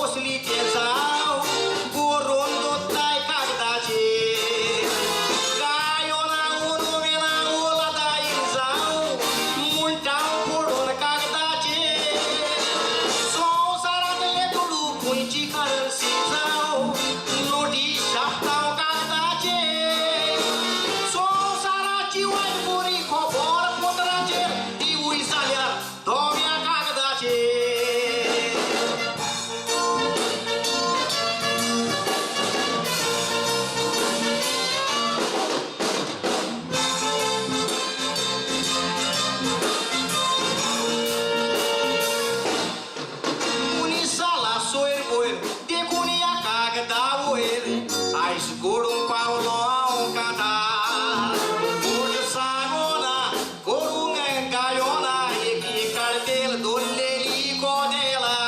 पोसली ते जाव बरोवन दोत्ताय कागदाचेर गायो ना उनवेना ओलादाई जाव म्हणटा पडून कागदाचेर संवसारांतले दुडू खंयची करन्सी जाव नोटी छापता कागदाचेर संवसाराची वायट बरी खबर पत्राचेर तिवूय जाल्यार धव्या कागदाचेर. मनीस जाला सोयर पयर देखून ह्या कागदा वयर आयज गोडूंक पावलो हांव कांतार. फट सांगोना करूंक गायोना एक काडतेल दोल्लेली कोदेला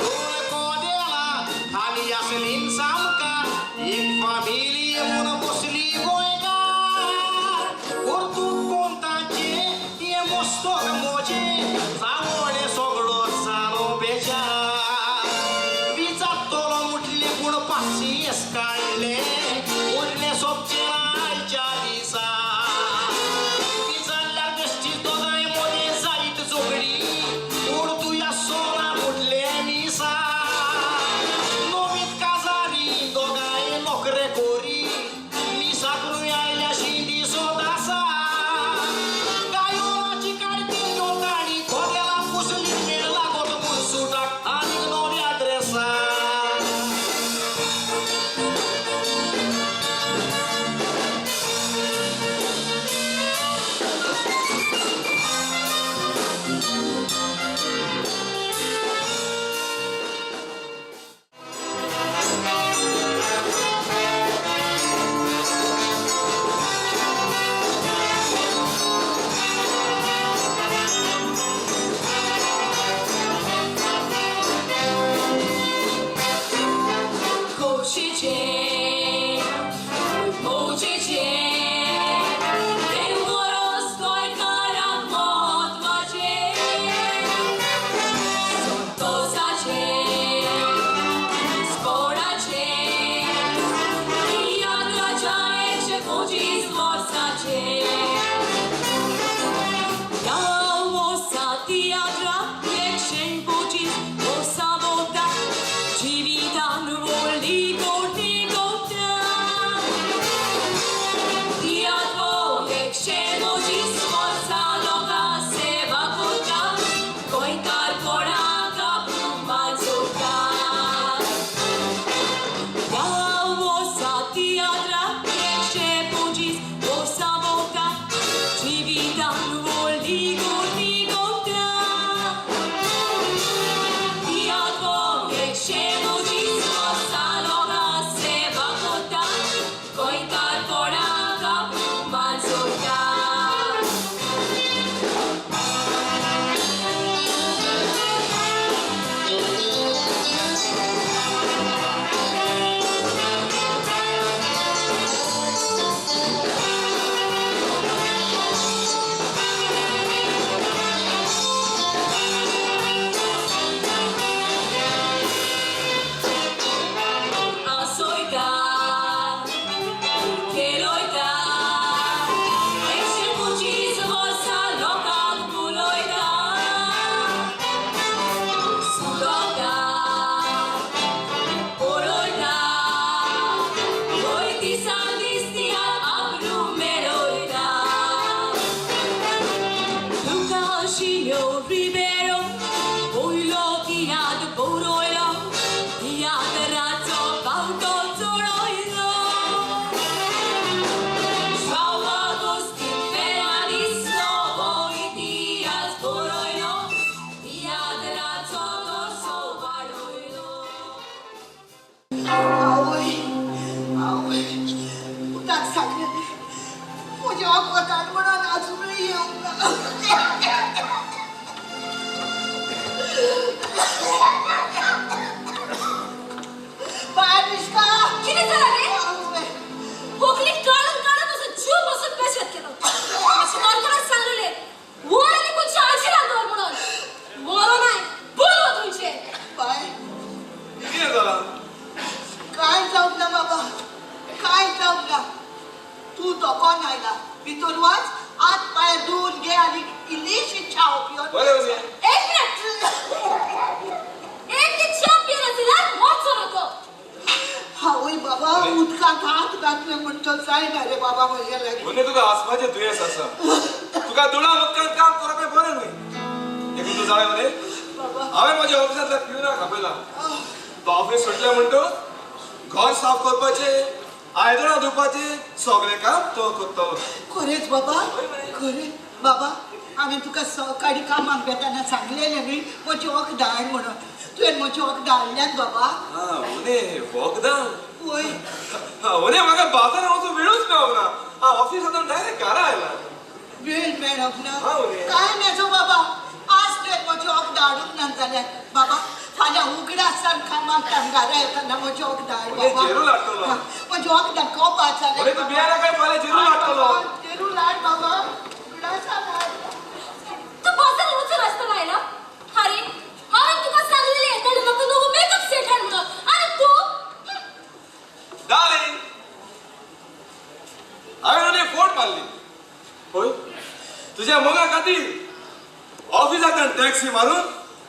दोन कोदेला खाली आसलीन सामकार एक फामिली म्हूण बसली गोंयकार. कर्तूब कोण तांचें हें मस्तक म्हजें चावडे सगळो जालो बेजार. विचारतलो म्हटलें पूण पासियेंस काडलें उरलें सोंपचें ना आयच्या दिसा. विचारल्यार बेश्टी दोगांय मदीं जायत झगडी उर्दूया सोना म्हटलें मिसा. नवीत काजारी दोगांय नोकरे कोरी मिसाक न्हय आयल्या शी दिसत आसा. गायोनाची काडटी घेवन ताणी कोदेलां पुसली मेळ लागत म्हूण सुटाक आनीक नव्या ड्रेसाक. खोशीचे मौजेचे तें वरोस गोंयकारांक म्हत्वाचें संतोसाचें स्कोडाचें तियात्राच्या 125 वर्साचें. ह्या वर्सा तियात्रा 125 वर्सां भोंवता जिवितान व्हडली कोटी कोट्या. तियात्र 125 वर्सां लोकां सेवा करता गोंयकारपणाक अभिमान जोडटा. ह्या वर्सा तियात्रा 125 वर्सां भोंवता जिवितान व्हडली कोटी कोट्या. तियात्र 125 वर्सां लोकां सेवा करता गोंयकारपणाक अभिमान जोडटा. आसोयता खेळयता 125 वर्सां लोकांक उलयता सुलयता पळयता वय दिसान दीस तियात्र आबरू मेळयता. लुकाशियो रिबेरो पयलो तियात्र बरयलो तियात्राचो बावटो चडयलो. ज्वांव आगोस्तीन फेर्नांदीस नवो इतिहास बरयलो तियात्राचो दर्जो वाडयलो. आवय आवय पुताक सांगलेलें म्हज्या वखदान म्हणून अजुनूय येवंक ना. बाय अनुष्का. कितें जालां रे? आवय. खोकली काडून काडून असो जीव बसून पेशत केलो. मातशें डॉक्टराक सांगलेलें वर आनी खंयची आळशी दवर म्हणून. मरो नाय बोल तुमचें. बाय भितर वच, हात पांय धुवन घे आनी इल्लीशी च्या पिवन. एक मिनिट, एक ती च्या पियेना जाल्यार वचो नको. हांवूय बाबा उदकांत हात घातले म्हणटो जायना रे बाबा म्हज्या लागीं. व्हनी तुका आसपाचें दुयेंस आसा, तुका दुडा उदकांत काम करप हें बरें न्हय. देखून तूं जाणा मरे, हांवें म्हज्या ऑफिसांतल्या प्युनाक आपयला. तो ऑफिस सुटलें म्हणटकच घर साफ करपाचें, आयदनां धुवपाचें सगळें काम तो करतलो. खरेंच बाबा, खरें बाबा, हांवें तुका सकाळीं कामाक वेतना सांगलेलें न्ही म्हजी वखदां हाड म्हणून, तुवें म्हजी वखदां हाडल्यात बाबा? आं व्हनी, वखदां? वय. व्हनी म्हाका बाजारांत वचूंक वेळूच मेळोंक ना. हांव ऑफिसांतल्यान डायरेक्ट घरा आयला. वेळ मेळोंक ना? काय नेजो बाबा, आज तुवें म्हजी वखदां हाडूंक ना जाल्यार बाबा फाल्यां उगडासान कामाक घरा येतना म्हजी वखदां हाड बाबा. जेरूल हाडटलो. म्हजी वखदां कोपात जाल्यार. तूं भियेना काय, फाल्यां जेरूल हाडटलो. जेरूल हाड बाबा, उगडासान हाड. तूं बाजारांत वचून आसतना आयला? आरे हांवें तुका सांगलेलें ताणें म्हाका नवो मेकअप सेट हाड म्हणून, आनी तूं? डार्लिंग, हांवें व्हनी फोट मारली पळय तुज्या मोगा खातीर. ऑफिसांतल्यान टॅक्सी मारून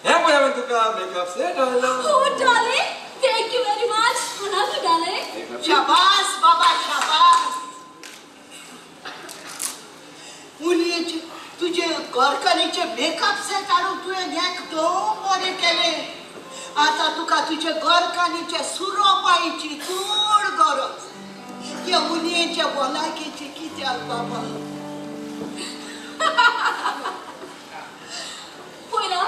हें पळय हांवें तुका मेकअप सेट हाडलो. Oh darling, thank you very much. I love you darling. शाबास बाबा, शाबास. मुलीचे तुजे घरकान्नीचे मेकअप सेट हाडून तुवें एकदम बरें केलें. आतां तुका तुजे घरकान्नीचे सुरोपायेची चड गरज. त्या उलयेचे भलायकेचे कित्याक बाबा? पयला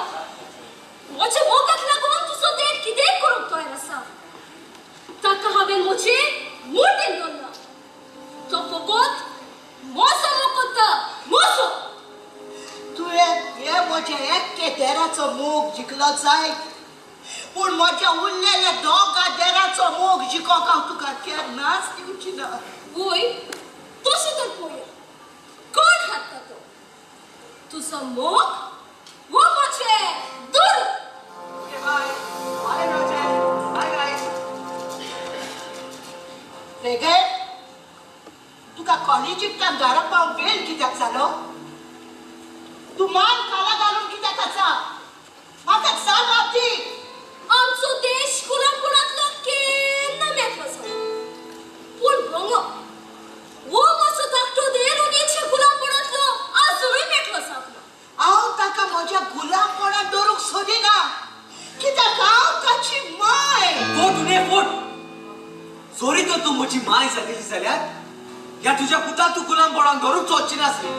म्हजे मोगाक लागून तुजो देड कितेंय करूंक तयार आसा. ताका हांवें म्हजे मुठीन दवरला. तो फकत मोसो मोग करता, मोसो. तुवें हे म्हजे एकटे देराचो मोग जिखलो जायत, पूण म्हज्या उरलेल्या दोगा देराचो मोग जिखोंक हांव तुका केन्नाच दिवची ना. वय, तशें तर पळोवया कोण हाडटा तो, तुजो मोग वो म्हजें दूर. रेगन, तुका कॉलेजींतल्यान घरा पावंक वेळ कित्याक जालो? तूं मान खाला घालून कित्याक आसा? म्हाका सांग आदी. आमचो देश गुलामपणांतलो केन्ना मेकळो जालो, पूण भोंगो वो म्हजो धाकटो देर उणेच्या गुलामपणांतलो आजुनूय मेकळो जावंक ना. हांव ताका म्हज्या गुलामपणांत दवरूंक सोदिना, कित्याक हांव ताची माय. फोट उणे फोट. जोरी तर तूं म्हजी माय जालेली जाल्यार ह्या तुज्या पुताक तूं गुलामपणांत दवरूंक सोदची नासली.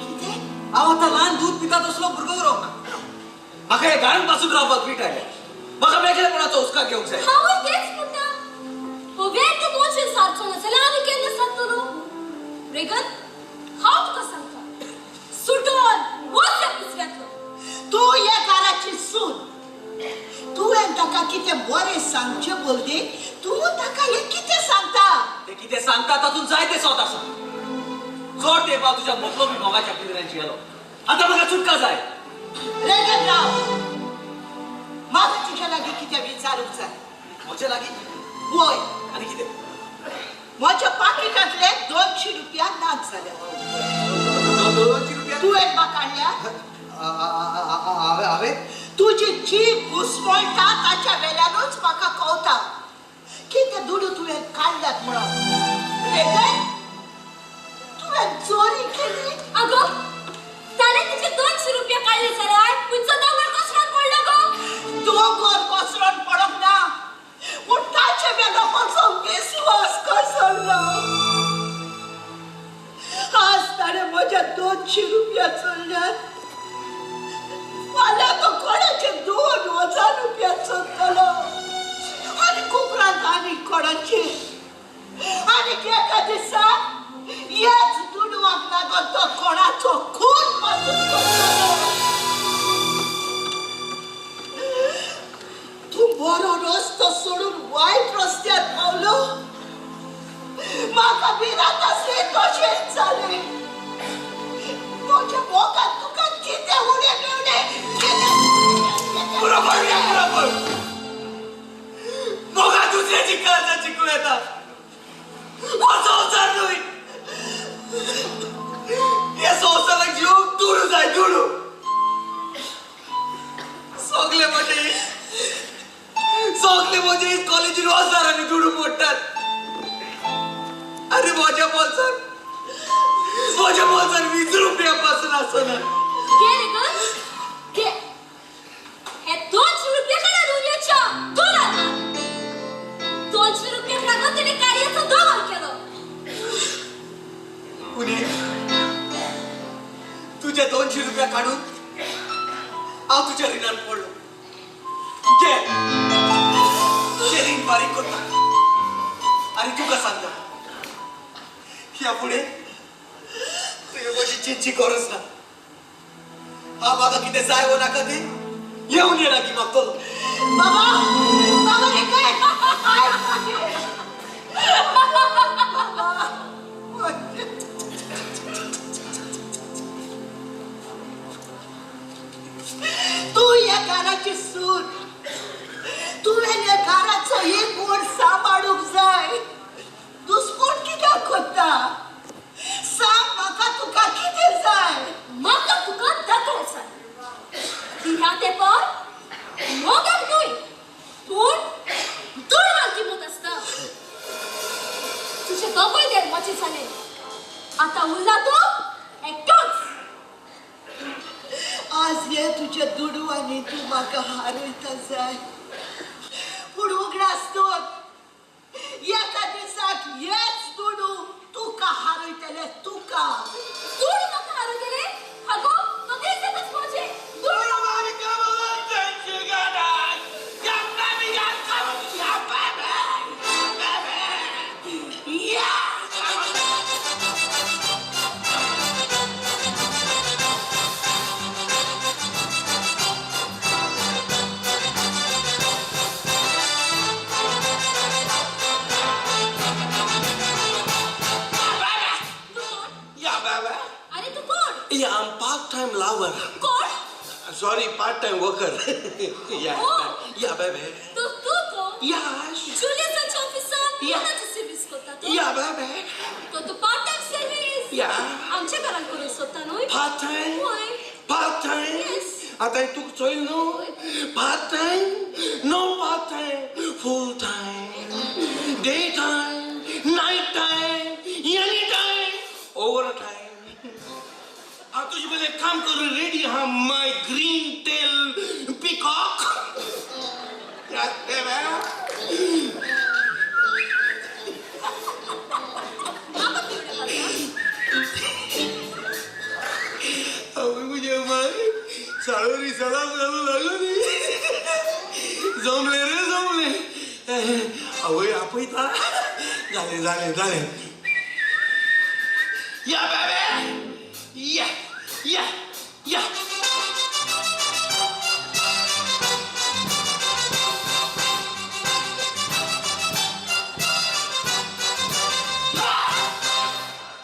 कितें? हांव आतां ल्हान दूद पिता तसलो भुरगो उरोंक ना. म्हाका ह्या घरांत पासून रावपाक वीट आयल्या. म्हाका मेकळेपणाचो हुस्कार घेवंक जाय. हांवूय तेच म्हणटा, हो वेळ तूं मोचेन सारचो ना जाल्यार आनी केन्ना सारतलो? रेगन, हांव तुका सांगता, सुटोन वच ह्या पिसव्यांतलो. तूं ह्या घराची सून, तुवें ताका कितें बरें सांगचें बोलदी, तूं ताका हें कितें सांगता? तें कितें सांगता तातूंत जायतें सोद आसा. चड तेंपार तुज्या मतलबी मोगाच्या पिंजऱ्यांची गेलो. आतां म्हाका सुटका जाय. रेगन राव, म्हाका तुज्या लागीं कितें विचारूंक जाय. म्हजे लागीं? वय. आनी कितें? म्हज्या पाकिटांतले 200 रुपया नाच जाले. 200 रुपया? तुवें म्हाका हाडल्या? हांवें? तुजी जीब घुसमळटा ताच्या वेल्यानूच म्हाका कळटा कितें दुडू तुवें काडल्यात म्हणून. रेगन, तुवें चोरी केली? आगो, ताणें तुजे 200 रुपया काडले जाल्यार खंयचो दोंगर कोसळोन पडलो गो? दोंगर कोसळोन पडोंक ना, पूण ताचे वेलो म्हजो विस्वास कोसळ्ळो. आज ताणें म्हज्या 200 रुपया चोरल्यात, फाल्यां तो कोणाचे 2000 रुपया चोरतलो, आनी उपरांत आनी कोणाचे, आनी एका दिसा ह्याच दुडवाक लागून तो कोणाचो खून पासून करतलो. तूं बरो रस्तो सोडून वायट रस्त्यार पावलो. म्हाका भिरांत आसली तशेंच जालें. म्हज्या मोगान तुका कितें उणें मेळ्ळें? बरोबर बरोबर. मोगा दुसऱ्याची काळजां जिखूं येता, हो संवसार न्हय. म्हज्या बोल्सार म्हज्या बोल्सार 20 रुपया पासून आसना. घे रे गं, घे. हे 200 रुपया काडून उरयाच्या 2000. 200 रुपया लागून तिने कार्याचो दोगोल केलो. पुणे तुझ्या 200 रुपया काडून हांव तुझ्या रिणान पडलो. घे तुझे रीण बारीक करता आनी तुका सांगता ह्या फुडें तुवें म्हजी चिंतची गरज ना. हांव म्हाका कितें जाय वो नाका तें येवन ये लागीं मागतलो. बाबा बाबा हे काय तूं ह्या घराची सून, तुवें ह्या घराचो एक कोण सांबाळूंक जाय. दुस्कोट कित्याक करता? सांग म्हाका तुका कितें जाय. म्हाका तुका दाखोवंक जाय की ह्या तेंपार मोगाक न्हय पूण दुडवांक किंमत आसता. तुजें दोगूय देर मोचे जाले, आतां उरला तूं एकटोच. आज हे तुज्या दुडवांनी तूं म्हाका हारयता जाय, पूण उगडास दवर एका दिसाक हेच दुडू तुका हारयतले. तुका दुडू म्हाका हारयतले? आगो तो दीस येताच म्हजे. अरे तू कोण? Yeah, I'm part-time lover. कोण? Sorry, part-time worker. Yeah. Oh. Yeah, baby. तो तूं तो Yeah. जुलियसाच्या ऑफिसान Yeah. कोणाची सर्वीस करता तूं? Yeah, baby. तो तूं पार्ट टायम सर्वीस Yeah. आमच्या घरान करूंक सोदता न्हय? Part-time? हय. Part-time? Yes. आतां तुका चोयल न्हू? Part-time? No part-time. Full-time. Daytime. Night-time. Anytime. Overtime. हांव तुजे बरें काम करूं रेडी आहा my green tail peacock. म्हाका पिवळें घालता? आवय म्हज्या माय साळोरी सलाम घालूं लागलो न्ही. जमलें रे जमलें. आवय आपयता. जालें जालें जालें. या बेबे या या या.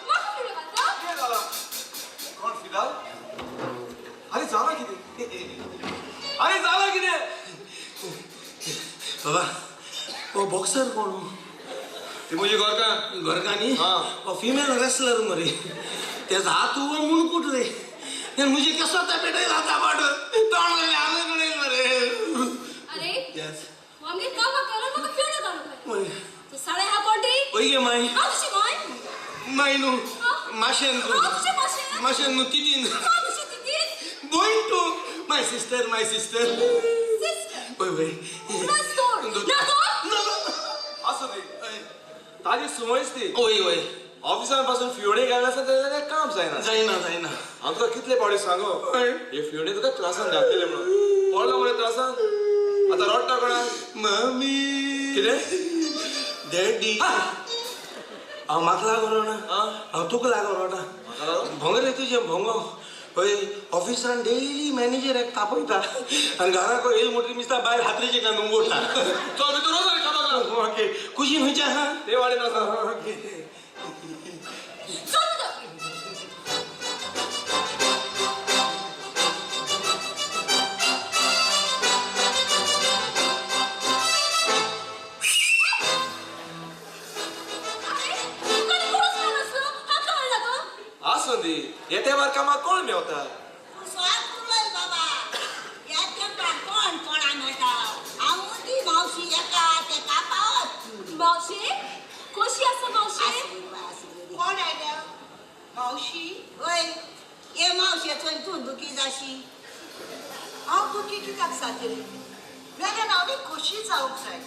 म्हाका पिवळें घालता? कितें जालां? कोण फिदाल? आरे जालां कितें? आरे जालां कितें? बाबा हो बॉक्सर कोण? ती म्हजी घरकान्न. घरकान्नी? हां. हो फिमेल रेसलर मरे. तेजो हात उगो मुणकूट रे. मुझे कसो त्या पेटयला हाता तोंड वयलें आंगण उडयल मरे. अरे येस. हो आमगे कामाक आयलो म्हाका पिवळें घालूंक लागलो. वय तूं साडे हा कोण ती? वय गे माय. हांव तुजी माय. माय न्हू माशेन तूं. हांव तुजें माशेन. माशेन न्हू तितीन. हांव तुजी तितीन. भयण तूं. My sister my sister. Sister. वय वय. उगडास दवर. ना तर? आसूं दी. ताजी सुमयच ती. वय वय. ऑफिसान पासून फिवणे घालना जाल्यार काम जायना. जायना जायना. हांव तुका कितले फावटी सांगो हे फिवणे तुका त्रासान घातलेले म्हणून. पडलो मरे त्रासान. आतां रडटा कोणाक? मामी. कितें? डॅडी. हांव म्हाका लागो रडना. हांव तुका लागो रडना. म्हाका लागो? भोंग रे तुजें भोंगो. हय ऑफिसान डेली मॅनेजर एक तापयता आनी घराक येयल म्हणटकीर मिस्ता बायल हातरेचे कान उमोटा. चल भितर वच आनी कामाक लाग. ओके कुशीन खंयच्या आहा? ते वाडेन आसा. ओके. चल भितर. अरे तुका आनी कोणूच मेळनासलो? हाका हाडला तो? आसूं दी. हे तेंपार कामाक कोण मेवता? स्वाद बाबा ह्या तेंपार कोण कोणा मेळटा? हांव ती मावशी एका तेका पावत. मावशे कशी आसा मावशे? आसूं बाय, आसूं. कोण आयल्या मावशी? वय हे मावशेचो तूं दुखी जाशी. हांव दुखी कित्याक जातली? वेल्यान हांवें खोशी जावंक जाय.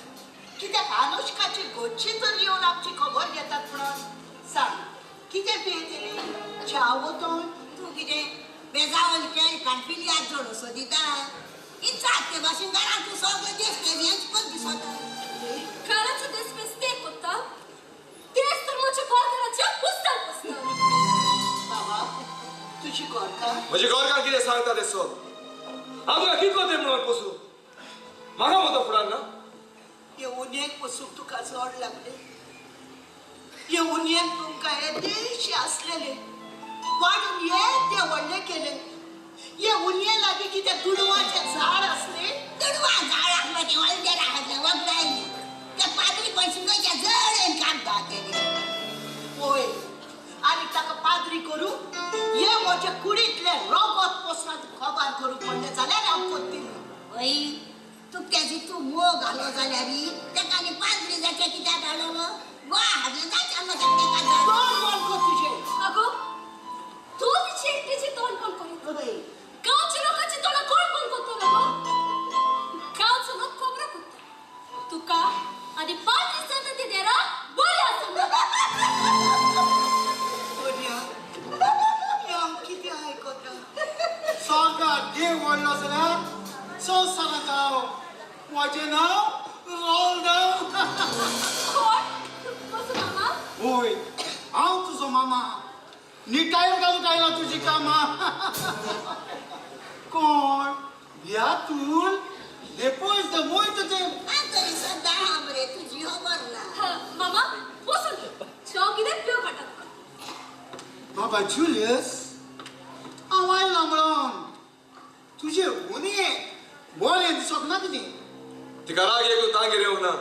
कित्याक अनुष्काची घरची तर येवन आमची खबर घेतात म्हणून. सांग कितें पियेतली? च्या वतून? तूं कितें बेजावन केळ काणपिली आज जोड सोदिता इचाक ते भाशेन घरांत तूं सगळें देश हेंच कोत दिसता. घराचो देश ते कोत्ता तेच तर म्हज्या घरकाराच्या पुस्तान पुसता. बाबा तुजी घरकार? म्हजी घरकार कितें सांगता तें सोद. हांव तुका कितलो तें म्हणून पोसूं? म्हाका म्हजो फुडार ना? हे उनयेक पोसूंक तुका जोड लागले. हे उनयेन तुमकां येदेशे आसलेले वाडून ये ते व्हडले केले. हे उनये लागीं कितें दुडवाचें झाड आसलें? दुडवा झाड आसलें तें वळगेर आसलें वगडायलें. ते पाद्री पयशे जड काम जातेलें. पळय आनी ताका पाद्री करूं हे म्हजे कुडींतलें रोगोत पोसनात खबर करूंक पडलें जाल्यार हांव कोत्तिलें. वय तुका तेजी तूं मोग घालो जाल्यार तेका आनी पाद्री जाचें कित्याक घालो? वा हाडलें जाचें तेका. तोंड बंद कर तुजें. अगो तूं तिची एकटीची तोंड बंद करीत. गांवच्या लोकांची तोंडां कोण बंद करतलो गो? गांवचो लोक खबरो करता तुका आनी पाद्री संतती देरा बरी आसा. हांव कितें आयकता? स्वर्गात देव व्हडलो जाल्यार संवसारांत हांव. म्हजें नांव रोल्डो. कोण? म्हजो मामा? वय हांव तुजो मामा. निटायेन घालूंक आयला तुजी कामां. कोण बियातूल depois de muito tempo. हांव तरी सद्दां आहा मरे तुजी खबर ना. मामा बसून च्या कितें पिवंक हाडटा तुका. बाबा जुलियस हांव आयला म्हणून तुजे उनये बरें दिसोक ना कितें? तिका राग येयलो तांगेर येवंक ना,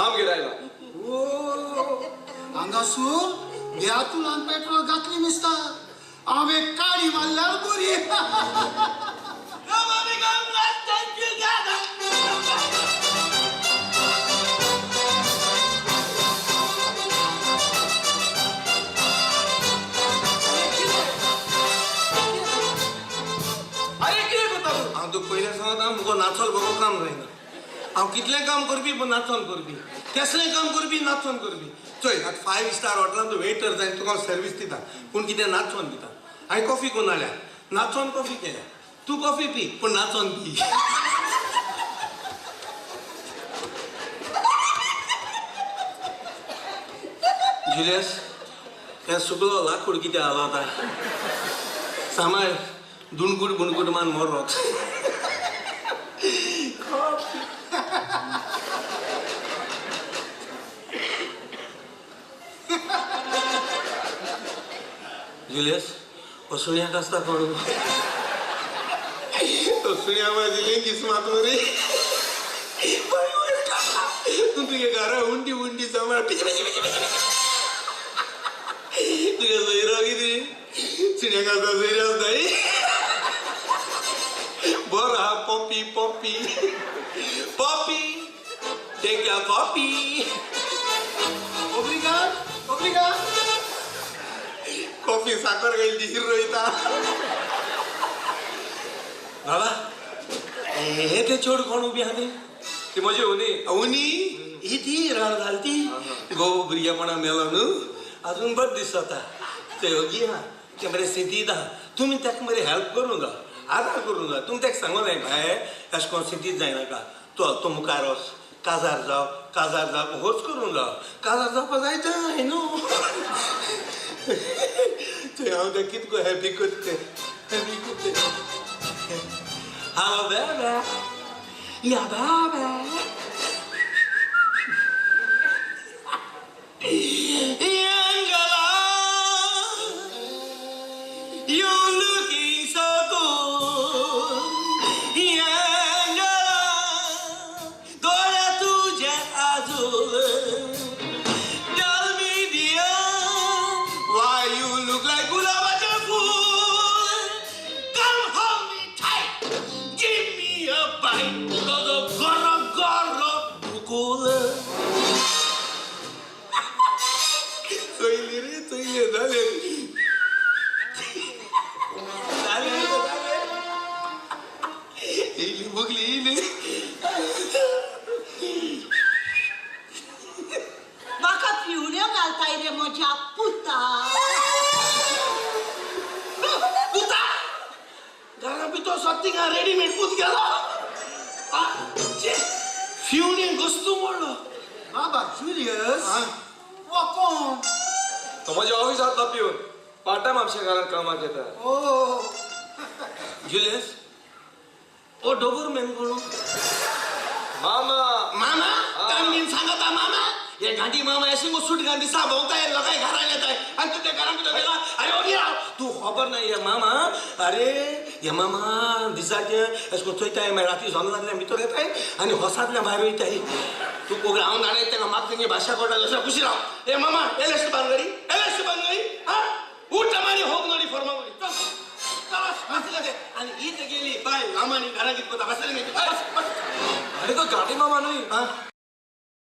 आमगेर आयला. ओ हांगासूर बियातुलान पेट्रोल घातली दिसता. हांवें काडी मारल्यार बरी. अरे कितें करता तूं? हांव तुका पयलें सांगता मुगो नाचोल बरो काम जायना. हांव कितलें काम करपी पूण नाचोन करपी, केसलें काम करपी नाचोन करपी. चोय आतां 5 स्टार हॉटेलान तूं वेटर जायन तुका हांव सर्वीस दिता पूण कितें नाचोन दिता. हांवें कॉफी करून हाडल्या, नाचोन कॉफी केल्या. तूं कॉफी पी पूण नाचोन पी. जुलियस हें सगळो लाकूड कितें हालो आतां सांबाळ. दुणकूट बुणकूट मान मोरोत. जुलियस असुण्याक आसता कोण? असुण्या माझी किस्मत मरे. तूं तुगे घरा उंडी उंडी सांबाळ. पिची पिची पिची पिची तुगे सोयरो कितें सुण्याक आसता सोयरो आसता. बरो आहा. Poppy Poppy Poppy take your coffee. Obrigado obrigado. Coffee साखर घायली हिरोयता. बाबा हे ते चेडूं कोण उबी आहा ती? ती म्हजी उनी. उनी ही ती राड घालती गो भुरगेपणा मेलो न्हू आजून बरें दिसता. ते योगी आहा ते बरें सिंतीत आहा. तुमी ताका मरे हेल्प करूंक जाय, आदार करूंक जाय. तुमी ताका सांगूं जाय भाय अशें करून सिंतीत जायनाका. चल तूं मुखार वच, काजार जाव, काजार जाव होच करूंक जाव. काजार जावपा जाय जाय न्हू. थंय हांव तें कितको हॅपी करते हॅपी करते. हांव बेबे या बेबे. Angela, you looking so good. Angela, डोळे तुझे आजूल. Tell me dear, why you look like गुलाबाचे फूल. Come hold me tight, give me a bite. तुजो गोरो गोरो बुकुल. बाबा जुलियस, हो कोण? तो म्हज्या ऑफिसांतलो पिवन, पार्ट टायम आमच्या घरांत कामाक येता. ओ जुलियस, ओ डोबरमॅन कोण? मामा. मामा? कांदीन सांगता मामा? हे घांटी मामा अशी गो सूट घालून दिसा भोंवताय, लोकांय घरान येताय आनी तुज्या घरान भितर गेला. अरे ओगी राव, तूं खबर ना हे मामा. अरे हे मामा दिसाचे अशें करून चोयताय, मागीर राती जमनांतल्यान भितर येताय आनी होसांतल्यान भायर वयताय. तूं कोगळे हांव नाडे ताका म्हाका तेंगे भाशा कळटा जशें खुशी राव. हे मामा एलेश बांगडी, एलेश बांगडी, हा उठ मारी होग नडी फॉर्मा वरी. चल चल आनी ही तेगेली बाय मामानी घरां कितें करता बसले. आनी तो घाटी मामा न्हय,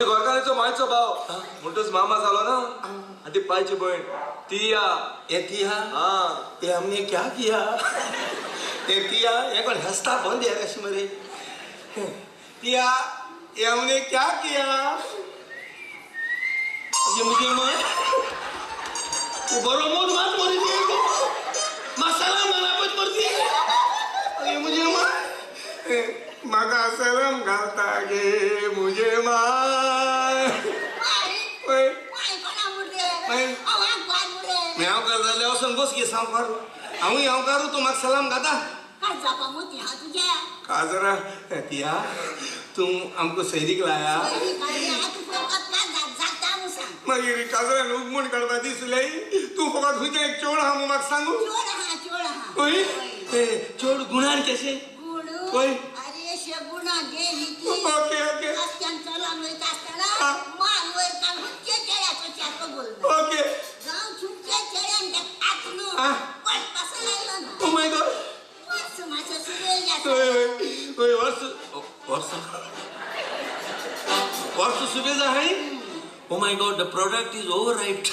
घरकान्नीचो मायचो भाव म्हणटच मामा जालो ना. आनी ती पायची भयण तिया. ए तिया, ये हमने क्या किया? ए तिया, हे कोण हसता बंद यार अशी मरे. तिया, ये हमने क्या किया? ये मुझे मार तू बरो मोद मात मरी दी, मसाला मनापत मरती. ये मुझे मार, म्हाका सलाम घालता गे मुझे मार. हांव जाल्यार वचून बस गे सावकार, हांवूय हांवकारू, तूं म्हाका सलाम घाता. काजरा तिया, तूं आमकां सैरीक लाया. मागीर काजरान उगमूण काडपा दिसले. तूं फकत खंयचें एक चोड आहा म्हूण म्हाका सांगू. हय, चोड गुणान केशें? हय, okay okay okay. Oh my God. ओय वर्स वर्स वर्स सुबेज आहे. Oh my God, the product is overripe.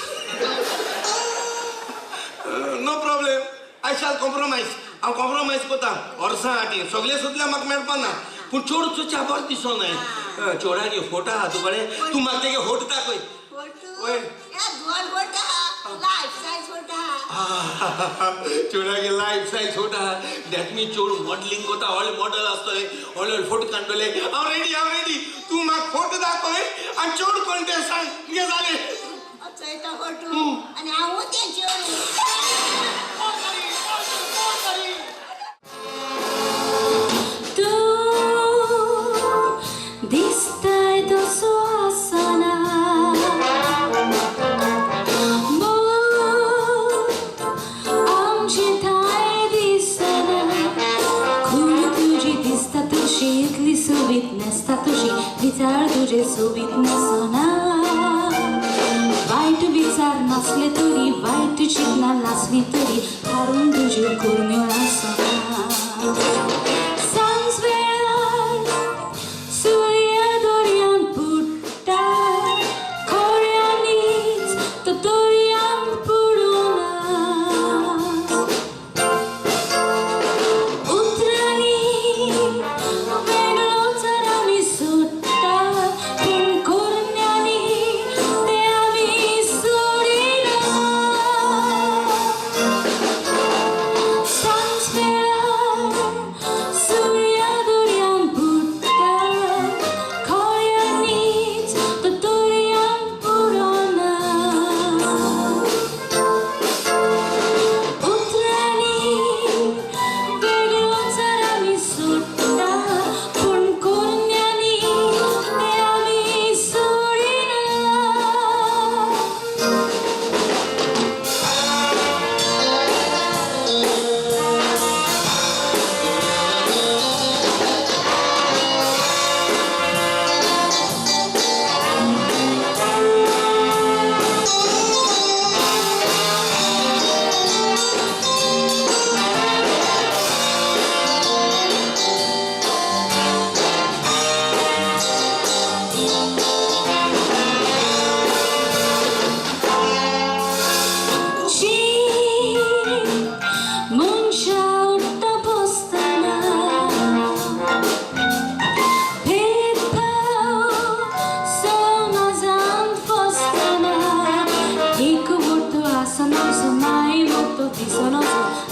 No problem, I shall compromise. हांव कॉम्प्रोमायज करता वर्सां आटी सगळें सोदल्यार म्हाका मेळपा ना, पूण चोड चोच्या बरो दिसो न्हय. चोडागे फोटो आहा तुकडे, तूं म्हाका तेगे फोटो दाखय. चोडागे लायफ सायज फोटो आहा. That mean चोड मॉडलिंग करता, व्हडले मॉडल आसतले, व्हडले व्हडले फोटो काडटले. हांव रेडी, हांव रेडी. तूं म्हाका फोटो दाखय आनी चोड कोण तें सांग. कितें जालें? आनी हांवूच तें चेडूं. दिसताय तसो आसना मोग आमचे ठांय दिसना. खूब तुजी दिसता तशी, इतली सोबीत नासता तशी, विचार तुजे सोबीत नासना. वायट विचार नासले तरी, वायट चिंतना नासली तरी, थारून तुज्यो करण्यो आसना.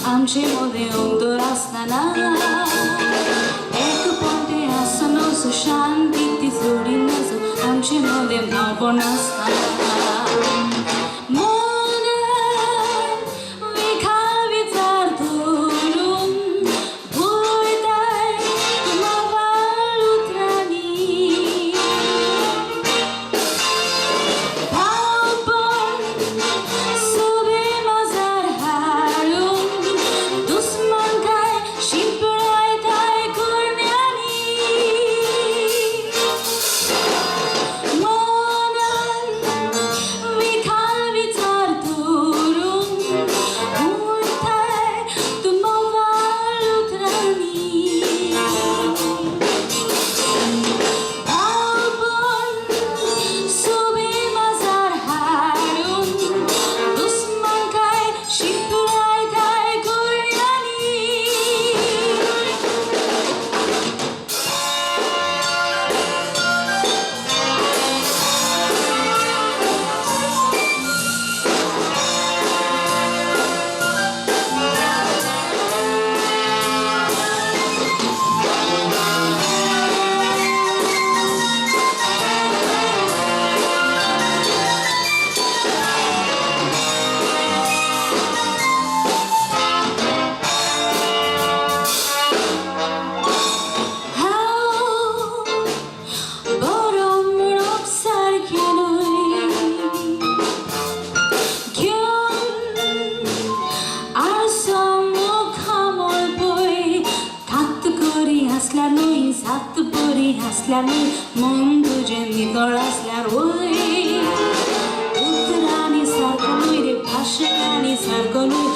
आमचे मदें अंतर आसतना एक पोंटे आसनसो शांती ती जोडी नजो आमचे मदें भावपण आसता. मनान विखाळ विचार धरून भुलताय म्होंवाळ उतरांनी. भावपण सुबे मजार हाडून दुस्मनकाय शिंपडायताय कुरण्यांनी. मनान विखाळ विचार धरून भुलताय तूं म्होंवाळ उतरांनी. भावपण सुबे मजार हाडून दुस्मनकाय शिंपडायताय कुरण्यांनी. हांव बरो म्हणप सारकें न्हय, घेवन आरसो मुखामळ पळय. थात करी आसल्यार न्हय, जात बरी आसल्यार न्हय, मन तुजें नितळ आसल्यार वय. उतरांनी सारको न्हय रे, भाशणांनी सारको न्हय,